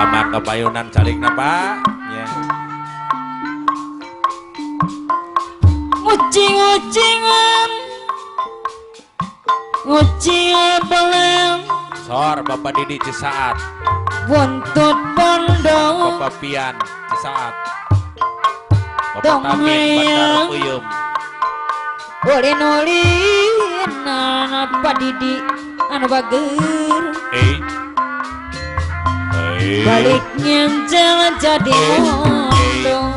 Salaman kapayunan calikna Pak. Ya. Ucing-ucingan ucing beleng Sor Bapak Didi Cisaat buntut pondok Bapak Pian Cisaat Bapak Tamin Bandar Puyum ulin-ulin Pak Didi anu bager balik nyencel jadi mondong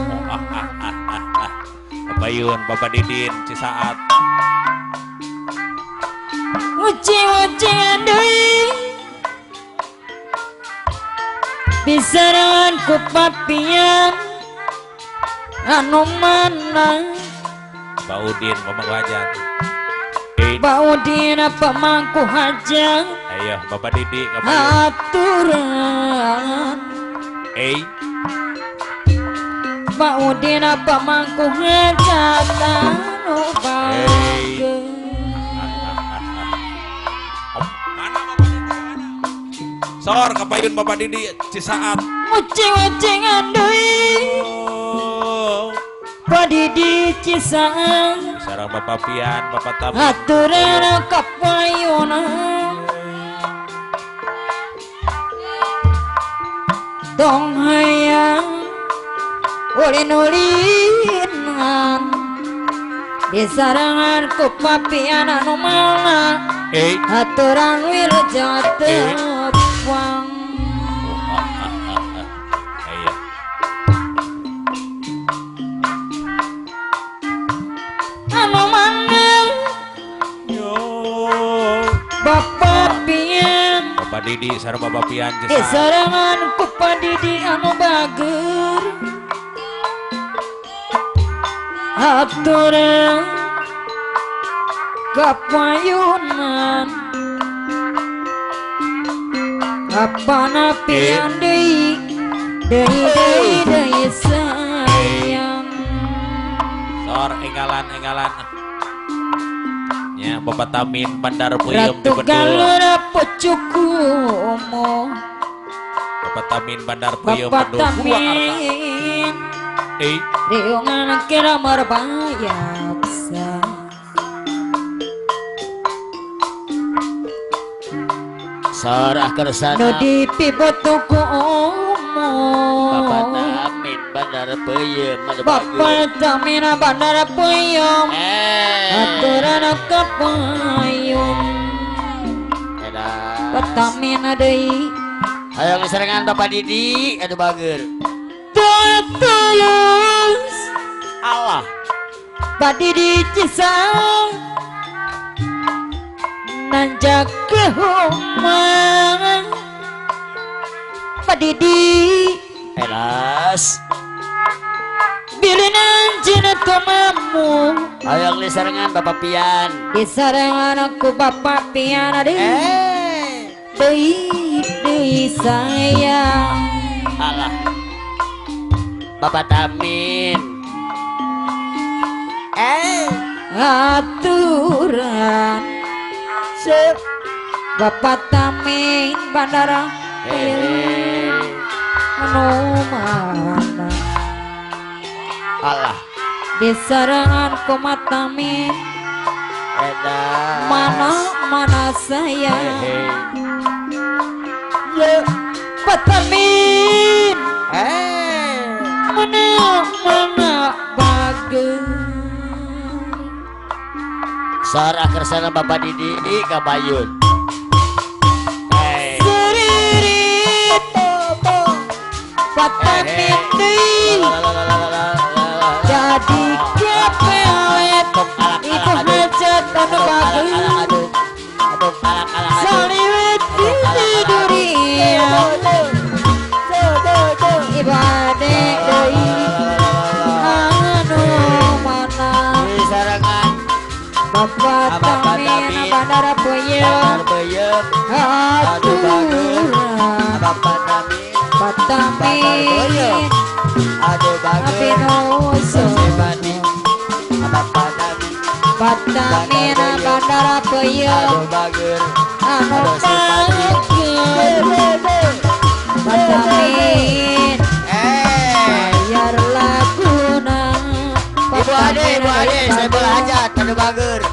Bapak Yun, Bapak Didin Cisaat ucing-ucingan deui bisarangan ku papian anu mana Pak Udin pemangku hajat Pak Udin pemangku hajat ayo Bapak Didi aturan Pak Udin pemangku hajat anu bager. Sor kapayun Bapak Didi Cisaat ucing-ucingan deui Pak Didi Cisaat sareng Bapak Pian Bapak Tamin aturan kapayunan tong hayang ulin-ulinan disarangan ku papian anu mana aturan wilujeng tepang. Anu mana Bapak Pian Bapak Didi sareng Bapak Pian disarangan ku Pak Didi anu bager aturan kapayunan apana pian deui deui deui deui sayang. Sor enggalan-enggalan nya Bapak Tamin Bandar Puyem Ratu Galur Pocukumo Bapak Tamin Bandar Puyem Bapak Tamin riungan kira marbayaksa Sorah kersana nu dipibotuku omo Bapak Tamin Bandar Puyem Bapak Tamin Bandar Puyem aturan kapayun Bapak Tamin deui hayang serangan Bapak Didi aduh bager tulus Allah Pak Didi Cisang nanjak ke humang Pak Didi elas bilin anjin tomamu hayang disarengan Bapak Pian disarengan aku Bapak Pian aduh deui deui sayang Allah Bapak Tamin aturan sep Bapak Tamin Bandara anu mana Allah disarangan ku Tamin mana mana sayang Pak Tamin mana mana bagus. Sarah kersana Bapak Didi kabayun seririt Pak Tamin deui jadi kepelet ibu hajat anu bagus saliwet di durian ibade deui anu mana disarengan Bapak Tamin Bandar Puyem aturan Bapak Tamin Bapak Tamin aduh bager Bapak Tamin Bandar Puyem aduh bager anu bager Patamin bayar laguna. Ibu Ade, saya hajat anu bager.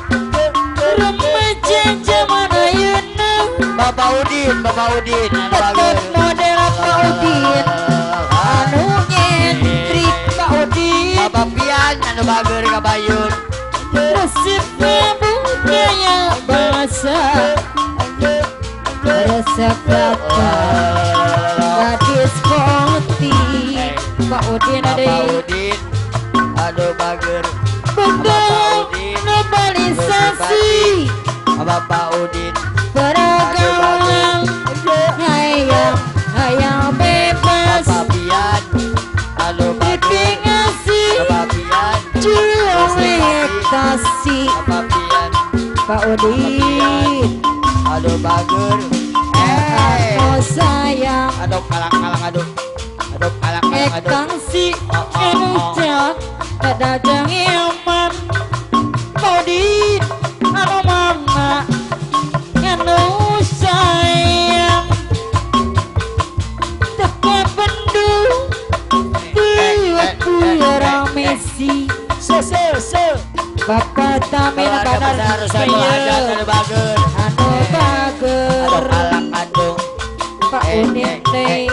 Remaja zaman ayeuna. Bapak Udin, anu bager. Tetep model Pak Udin. Anu nyentrik Pak Udin. Bapak Pian anu bager kabayun. Resep budaya bahasa. Resep bapak gadis putih. Pak Udin ada. Bapak Udin anu bager. Betul globalisasi. Bapak Udin pergaulan hayang bebas. Bapak Pian anu bager. Bapak Pian Juwetasi. Bapak Pian Pak Udin anu bager. Aku sayang. Aduh kalang-kalang aduh. Aduh kalang-kalang aduh. Ekang si anu kada jangan Pak Udin anu mama anu sayang. Teka bendu ramesi. Bapak Tamin banar anu bager. Anu bager. Pak Udin teh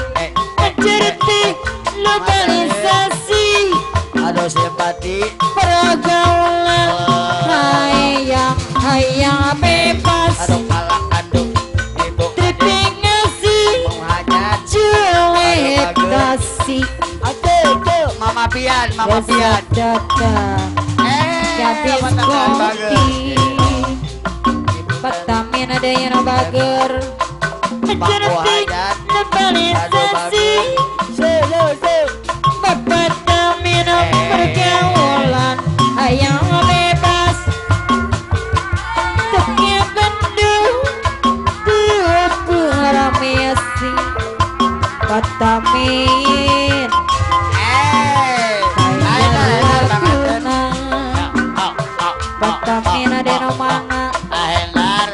menceriti globalisasi. Aduh simpati pergaulan hayang bebas. Aduh kalang aduh ibu tripingasi juwetasi. Aduh Mama Pian, Mama Pian gadis kopi. Patamin ada yang bager. Menceriti globalisasi. Bapak Tamin pergaulan hayang bebas. Teki bendu ramesi. Patamin Patamin ada nomana atur.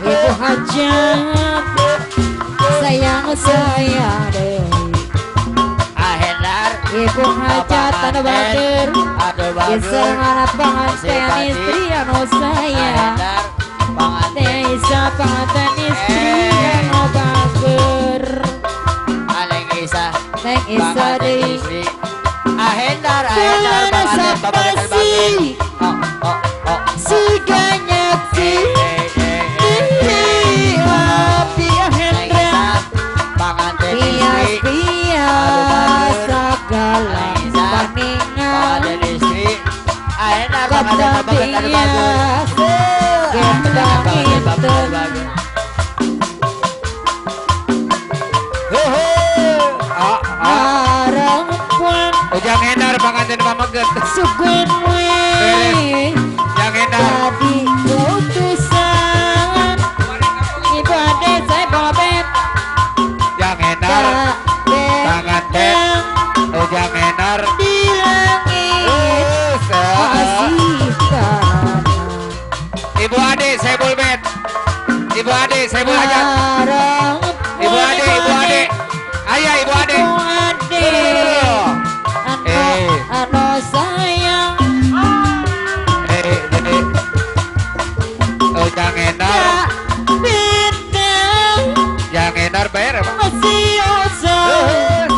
Ibu hajat sayang saya deh. Ibu hajat anu bager. Bisa ngarap panganten istri anu sayang. Teh Isa panganten istri anu bager. Neng Isa deui. Ahendar, Ahendar, sapasi siga nyaksi api Ahendra pias pias segala paningan kota pias gendang inten. Ujang Hendar panganten pameget. Sugun we. Ujang Hendar. Jadi utusan Ibu Ade saya bawa bet. Ujang Hendar. Panganten. Ujang Hendar. Di langit masih tanah. Ibu Ade saya bolbet. Ibu Ade saya bol hajat. Ibu Ade, Ibu Ade. Ayah Ibu Ade. Ibu Ade. Anu sayang. Ujang Hendar. Bintang. Ujang Hendar bayar apa? Masih osok.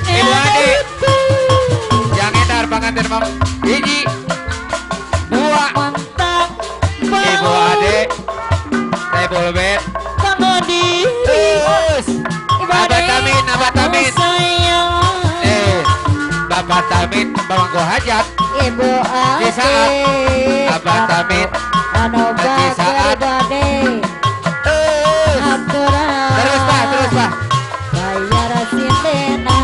Ibu Ade. Ujang Hendar panganten mam. Hiji. Dua. Mantap. Ibu Ade. Saya bolbet. Terus. Abah Tamin, Abah Tamin. Bapak Tamin bangko hajat. Ibu Ade. Di saat Abah Tamin di saat terus Pak, terus Pak. Bayar sindena.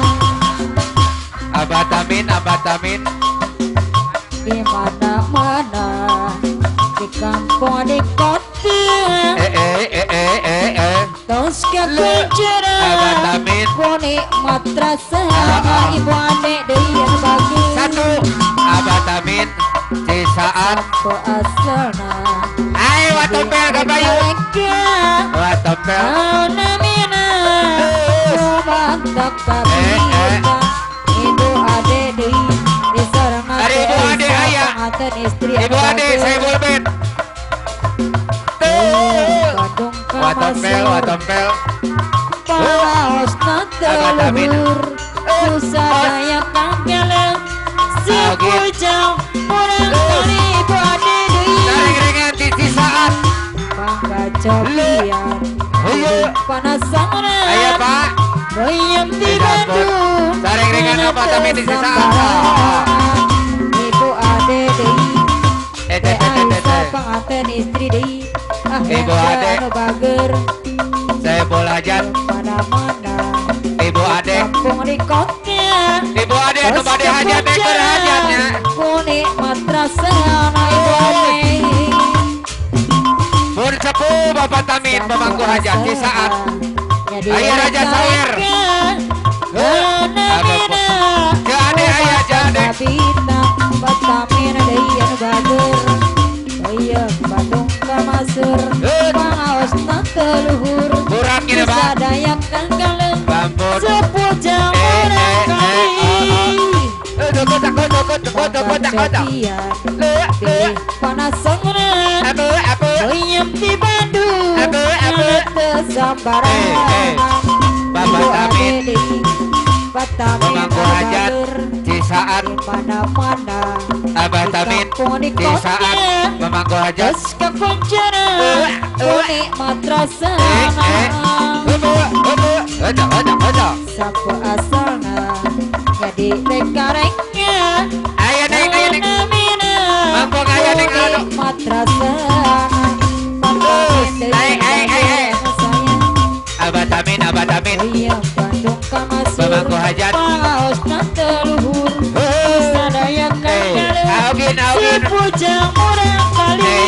Abah Tamin, Abah Tamin. Di mana-mana, di kampung di kota. Terus kekunjara. Abah Tamin. Nikmat rasa Ibu Ade deui anu bagus. Satu Abah Tamin di saat asalna. Ayo watompel kabayu. Watompel. Ibu Ade deui di sareng Dari Ibu Ade aya. Ibu Ade Saibul Bet. Watompel watompel. Paos teluhur Usadaya kangkeleng Sepujang murang kali Ibu Ade deui. Taring-ringan di saat Pangkacopian Panasangan. Ayo Pak. Bayam di Bandung. Taring-ringan apa tapi di saat Ibu Ade deui. Teh Aisyah panganten istri deui. Ibu Ade bager. Saibul Hajat. Mana-mana. Ibu Ade. Kampung di kota. Ibu Ade anu bade hajat teh keur hajatnya. Kuni matrasana Ibu Ade. Pun sepuh Bapak Tamin pemangku hajat di saat. Ayo Raja Sawer. Ke Ade aya ke Ade. Batamin deui anu bager. Bayam Bandung ka Masur. Pangaos teluhur. Kurang gini Pak. Sadaya kangkaleng. Bampun. Sepujang murang kali. Panasangan. Bayam di Bandung. Sambarangan. Bapak Tamin. Batamin Pemangku hajat di saat mana-mana. Abah Tamin di saat pemangku hajat. Sapu asalna jadi reka-reknya. Ayo neng, ayo neng. Mampu ayo neng anu. Matrasana. Naik, ayo, ayo. Abah Tamin, Abah Tamin. Pemangku hajat. Augin, augin. Sepujang murang kali.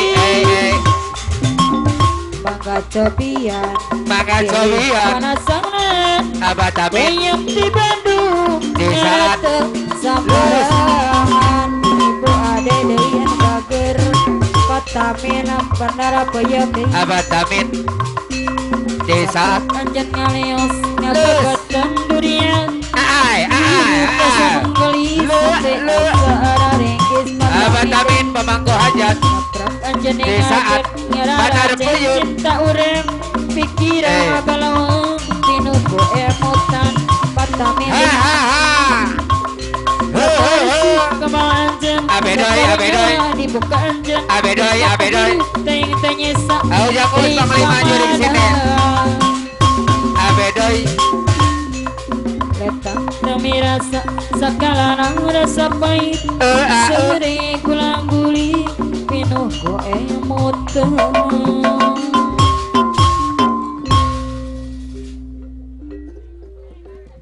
Bangga cobian. Bangga cobian. Panasangan. Abah Tamin. Bayam di Bandung. Di saat sambarangan. Ibu Ade deui anu bager. Batamin bandara peuyeum deui. Abah Tamin. Di saat anjen ngaleos ngagegetan durian. Ai ai ai. Abah Tamin pemangku hajat. Di saat bandar puyuh. Cinta urang pikiran abalawang tinuku emotan Batamin. Ha ha ha. Abedoy abedoy. Dibuka anjen. Abedoy abedoy. Teng teng sa. Ayo panglima juring sini. Abedoy. Letang demi rasa sakala rasa pahit. Sore gulang guli pinuh ku emotan.